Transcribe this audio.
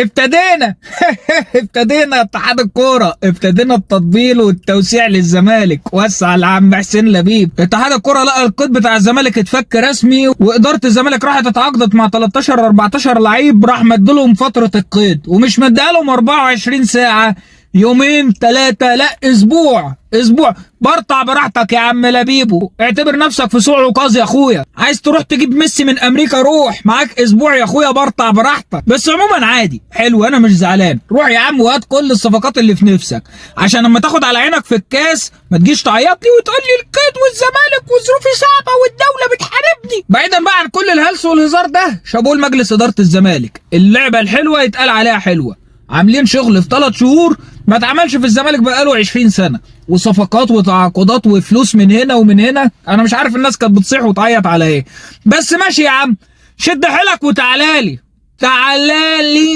ابتدينا ابتدينا اتحاد الكوره، ابتدينا التطبيل والتوسيع للزمالك. وسع العم حسين لبيب. اتحاد الكورة لقى القيد بتاع الزمالك اتفك رسمي، واداره الزمالك راحت اتعاقدت مع 13 14 لعيب، راح مدلهم فترة القيد، ومش مديها لهم 24 ساعة، يومين 3، لا اسبوع اسبوع. برطع براحتك يا عم لبيبو، اعتبر نفسك في سوق عكاظ يا اخويا. عايز تروح تجيب ميسي من امريكا روح، معاك اسبوع يا اخويا، برطع براحتك. بس عموما عادي، حلو، انا مش زعلان. روح يا عم وهات كل الصفقات اللي في نفسك، عشان لما تاخد على عينك في الكاس ما تجيش تعيط لي وتقول لي القيد والزمالك وظروفي صعبة والدولة بتحاربني. بعيدا بقى عن كل الهلس والهزار ده، شابوه لمجلس ادارة الزمالك، اللعبة الحلوة يتقال عليها حلوة. عاملين شغل في 3 شهور ما اتعملش في الزمالك بقاله 20 سنة، وصفقات وتعاقدات وفلوس من هنا ومن هنا. انا مش عارف الناس كانت بتصيح وتعيط على ايه، بس ماشي يا عم، شد حيلك وتعالى لي تعالى لي.